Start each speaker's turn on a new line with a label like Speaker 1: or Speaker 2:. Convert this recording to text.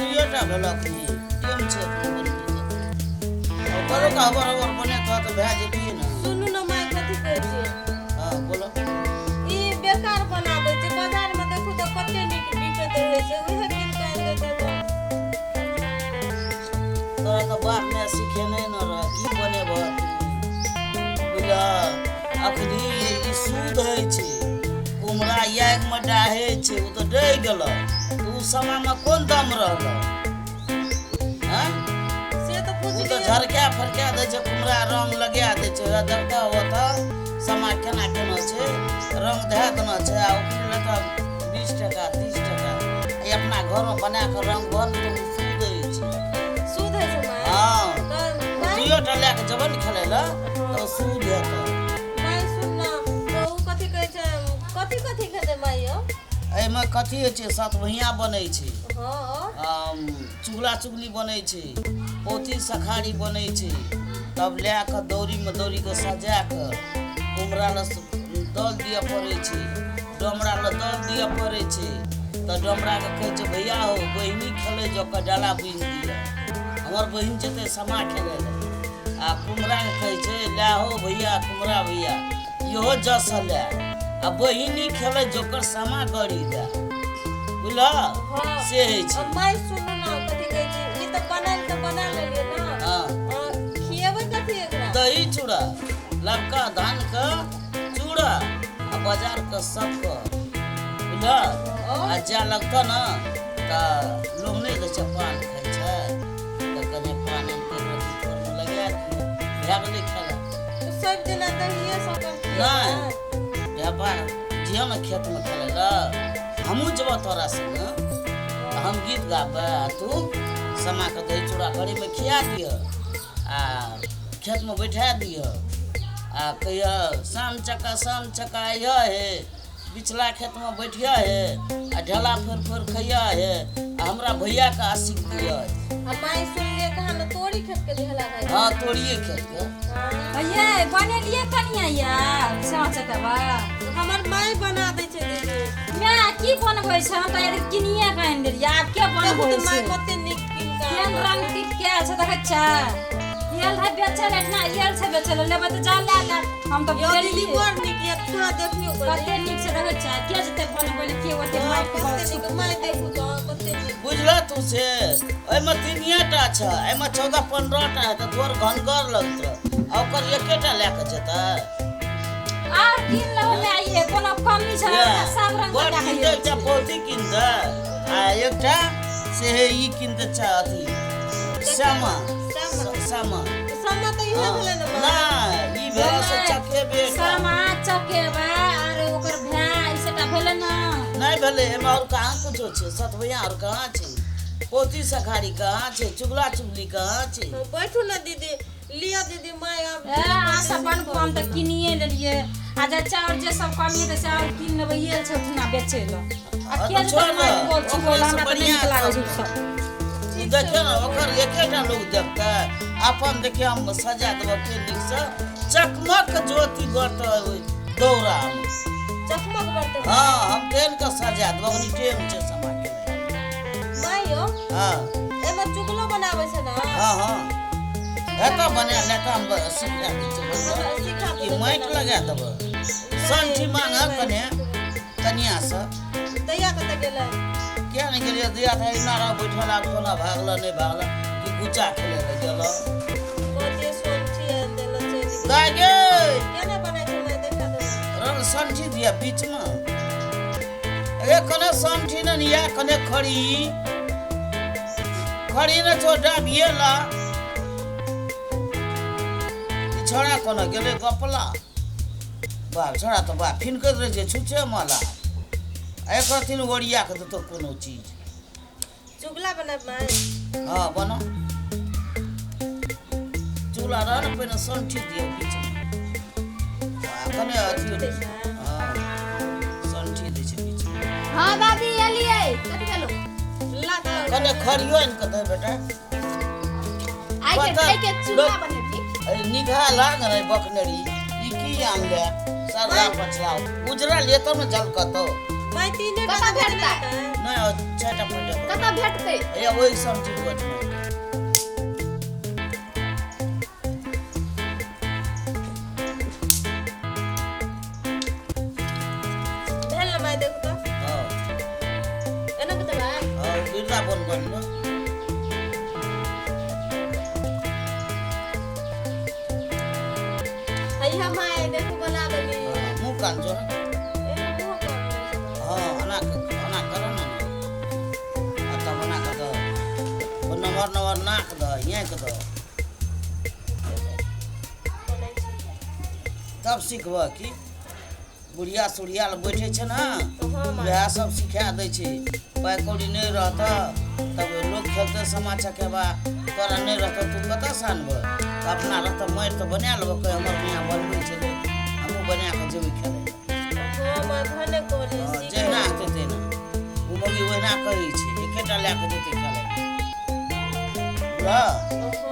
Speaker 1: दुइयोटा भेल अखनी टाइम छै अखनी बनबै ओकरो के हबर हबर बनेतह तऽ भए जेतियै ने।
Speaker 2: सुनू ने माय, कथी कहै छियै?
Speaker 1: हँ, बोलो।
Speaker 2: ई बेकार बनाबै छै। बाजार में देखू तऽ कते नीक बिकैत रहै छै, उहे कीन कऽ आनि दैतै तऽ।
Speaker 1: तोरा तऽ बाप माय सिखेने न रह की बनेबह तू, बुझलह? अखनी ई शुद्ध होइ छै। कुमरा आगिमे डाहै छै, ओ तऽ डहि गेलह, तऽ ओ समयमे कोन दम रहल? आँय?
Speaker 2: से तऽ
Speaker 1: ओ तऽ
Speaker 2: बुझलियै।
Speaker 1: झरका फरका दै छै कुमरा, रंग लगा दै छै। देखतह ओतऽ समा केना केना छै, रंग धए देने छै आ ओकरे लेतह 20 टका, 30 टका। ई अपना घरमे बना कऽ रंग भर तऽ ओ शुद्ध होइ छै।
Speaker 2: शुद्ध होइ छै माय?
Speaker 1: हँ।
Speaker 2: तऽ माय
Speaker 1: दुइयो टा लए कऽ जेबह ने खेलै लए तऽ ओ शुद्ध हेतह।
Speaker 2: माय, सुन ने तऽ, ओ कथी कहै छै, कथी कथी खेतै माय यौ?
Speaker 1: एहिमे कथी होइ छै? सतभैया बनै छै। चुगला चुगली बनै छै, पोथी सखारी बनै छै। तब लए कऽ दौरीमे दौरीके सजा कऽ कुमरा लए दल दिअ पड़ै छै, डोमरा लए दल दिअ पड़ै छै। तऽ डोमराके कहै छै, भैया हो, बहिनी खेलै जकर डाला बुनि दिअ, हमर बहिन जेतै समा खेलै लए। आ कुमराके कहै छै, लए हो भैया, कुमरा भैया, इहो जस लए आ बहिनी खेलै जोकर समा गड़ी दए, बुझलह? से होइ छै।
Speaker 2: माय, सुनू ने, कथी कहै छै, ई तऽ बनायल तऽ बना लेलियै ने। खिएबै कथी एकरा?
Speaker 1: दही चूड़ा, लबका धानके चूड़ा आ बाजारके शक्कर, बुझलह? आ जाय लगतह ने तऽ लोग नहि दै छै, पान खाइ छै, तऽ कने पान आनि कऽ एक रत्ती ठोरमे लगा दियौ, भए गेलै खेला।
Speaker 2: सब दिना दहिए शक्कर?
Speaker 1: नहि, व्यापार जियो ने खेतमे खेलै लए, हमहूँ जेबह तोरा संगे, तऽ हम गीत गाबै आ तू समाके दही चूड़ा घड़ीमे खिया दिअ आ खेतमे बैठा दिअ आ कहियह, शाम चका, शाम चका, अइह हे, बिचला खेतमे बैठिह हे आ ढेला फोड़ि फोड़ि खइह हे आ हमरा भैयाके आशिक दिअ।
Speaker 2: आ माय, सुनलियै कहाँ ने तोरी खेत के ढेला खाइ?
Speaker 1: हँ, तोड़िए खेतके।
Speaker 3: ये बनेलियै कनिया यार सामा चकेबा?
Speaker 2: हमर माय बना दै छै दीदी।
Speaker 3: माय, की बनबै छै? हम तऽ यार किनिए कऽ आनि देलियै, आब के
Speaker 2: देखू
Speaker 3: बनबै
Speaker 2: तऽ माय,
Speaker 3: छै?
Speaker 2: कते नीक कीन कऽ
Speaker 3: केहन रंग टिपकायल छै, देखै छै? आयल रहै बेचै लए, एहिठिना आयल छै बेचै लए। लेबै तऽ जा, लए ले। हम तऽ
Speaker 2: यौ दीदी,
Speaker 3: देलियै।
Speaker 2: बड़ नीक यऽ, कहाँ देखियौ कनि।
Speaker 3: कते नीक छै, देखै छै? के जेतै बनबै लए? के ओते माटि
Speaker 2: कते
Speaker 3: के?
Speaker 2: नीक माय, देखू तऽ कते नीक।
Speaker 1: बुझलह तू से ओहिमे तीनिए टा छै, एहिमे 14-15 टा हेतै, तोहर घनगर लगतह आ ओकर एकेटा लए कऽ जेतै।
Speaker 3: आर कीन लेबै माय, ये कोनो कमी छै? हमरा सब रंग के
Speaker 1: बड़ कीन दे।
Speaker 3: देखै।
Speaker 1: एकटा पोथी कीन दे आ एकटा से हे ई कीन दे छै अथी श्यामा।
Speaker 2: श्यामा।
Speaker 1: श्यामा।
Speaker 2: सामा तऽ इहे भेलै ने माय?
Speaker 1: नहि, ई भेल से चकेबे टा।
Speaker 3: सामा चकेबा आर ओकर भाय, ई सबटा भेलै ने?
Speaker 1: नहि भेलै। एहिमे आओर कहाँ कुछो छै? सतभैया आओर कहाँ छै? पोथी सखारी कहाँ छै? चुगला चुगली कहाँ छै?
Speaker 2: बैठू ने दीदी, लिअ दीदी, माय आब।
Speaker 3: ए, अहाँ सब बनबू, हम तऽ किनिए लेलियै। आ जे चाउर जे सब कमी हेतै से आओर कीन लेबै। आयल छै ओहिठिना बेचै लए। आ
Speaker 1: हँ,
Speaker 3: के
Speaker 1: तऽ
Speaker 3: जेतै
Speaker 1: छोड़
Speaker 3: माटि
Speaker 1: ने,
Speaker 3: गोल छुबै लए?
Speaker 1: ओकरासँ
Speaker 3: हमरा तऽ नहि
Speaker 1: बढ़िआँ
Speaker 3: नीक लागै छै
Speaker 1: तब।
Speaker 3: ओ सब।
Speaker 1: देखियौ ने, ओकर एकेटा लोक देखतै अपन। देखियौ, हम सजा देबऽ के नीकसँ, चकमक ज्योति बढ़तै ओहि दौरामे।
Speaker 2: चकमक बढ़तै?
Speaker 1: हँ, हम तेल के सजा देबऽ, अखनी टेम छै समाके।
Speaker 2: माय यौ।
Speaker 1: हँ।
Speaker 2: एहिमे चुगलो बनाबै छै ने?
Speaker 1: हँ, हेतऽ बना लेतऽ, हम सिखा दै छियै बनबऽ।
Speaker 2: सिखा
Speaker 1: ई
Speaker 2: देबै।
Speaker 1: माटि लगा देबऽ। संठी मांगऽ कने कनियासँ।
Speaker 2: दैया कतऽ गेलै?
Speaker 1: किया नहि गेलियै? दिया तऽ एना रह बैठल, आब कोना भागल नहि भागल कि गुच्चा खेलै लए गेल।
Speaker 2: कहतियै सोनठी आनि देलक, चलि गेलै।
Speaker 1: दाय गे।
Speaker 2: केना बनै छै माय, देखा देबै?
Speaker 1: रन संठी दिया बीचमे। ए, कने संठी ने या कने खड़ी खड़ी ने छोटा बियला। ई छोड़ा कोना गेलै गपला? बाप छोड़ा तऽ बाप फिनकैत रहै छै छुच्छे माला। एकर थिन ओरिया के देतौ कोनो चीज।
Speaker 2: चुगला बनाब माय?
Speaker 1: हँ, बना चूल्हा रह ने, पहिने संठी दियौ बीचमे आ कने अथी। हँ, संठी दै छै बीचमे।
Speaker 4: हाँ दादी, एलियै। कथी भेलो?
Speaker 2: ला तऽ।
Speaker 1: कने खड़ियो आनि कऽ दे बेटा।
Speaker 4: आइ के
Speaker 1: पता-
Speaker 4: आइ के चूल्हा बनेबही?
Speaker 1: अरे निगाह लाग रे बकनरी, ई की आनले सरला पछला उजरल ये तब ने झलकतो।
Speaker 2: माय तीने टा
Speaker 4: कतऽ
Speaker 2: भेटतै?
Speaker 4: भेटतै?
Speaker 1: नहि, ओ चारिटा 5टा।
Speaker 4: कतऽ भेटतै?
Speaker 1: ए, ओहि सब्जी गोठमे।
Speaker 2: भेल ने माय, देखू तऽ।
Speaker 1: हँ।
Speaker 4: एना के देबै?
Speaker 1: हँ, वृन्दावन बनबो।
Speaker 2: हैया माय, देखू, बना देली।
Speaker 1: मुँह कान जोड़।
Speaker 2: एना मुँह कान लै छै।
Speaker 1: हँ, एना एना कर ने आ तब बना कऽ दह। ओ नमहर नमहर नाक दह, आँखि दह।
Speaker 2: बनै छै।
Speaker 1: तब सिखबह की। बुढ़िया सुढ़िया लग बैठे छै ने।
Speaker 2: हँ माय।
Speaker 1: वएह सब सिखा दै छै। पाइ कौड़ी नहि रहतऽ तब लोक खेलतै सामा चकेबा। तोरा नहि रहतऽ, तू कतऽसँ आनबह? तऽ अपना रहतऽ माटि तऽ बना लेबह। कहे हमर मियाँ बनबै छलै, हमहूँ बना कऽ जेबै खेलै लए।
Speaker 2: हँ माय, भने कहली।
Speaker 1: हँ,
Speaker 2: सीख।
Speaker 1: जहिना हेतै तहिना। ओ मौगी ओहिना कहै छै, एकेटा लए कऽ जेतै खेलै लए। बुझलह?
Speaker 2: हँ।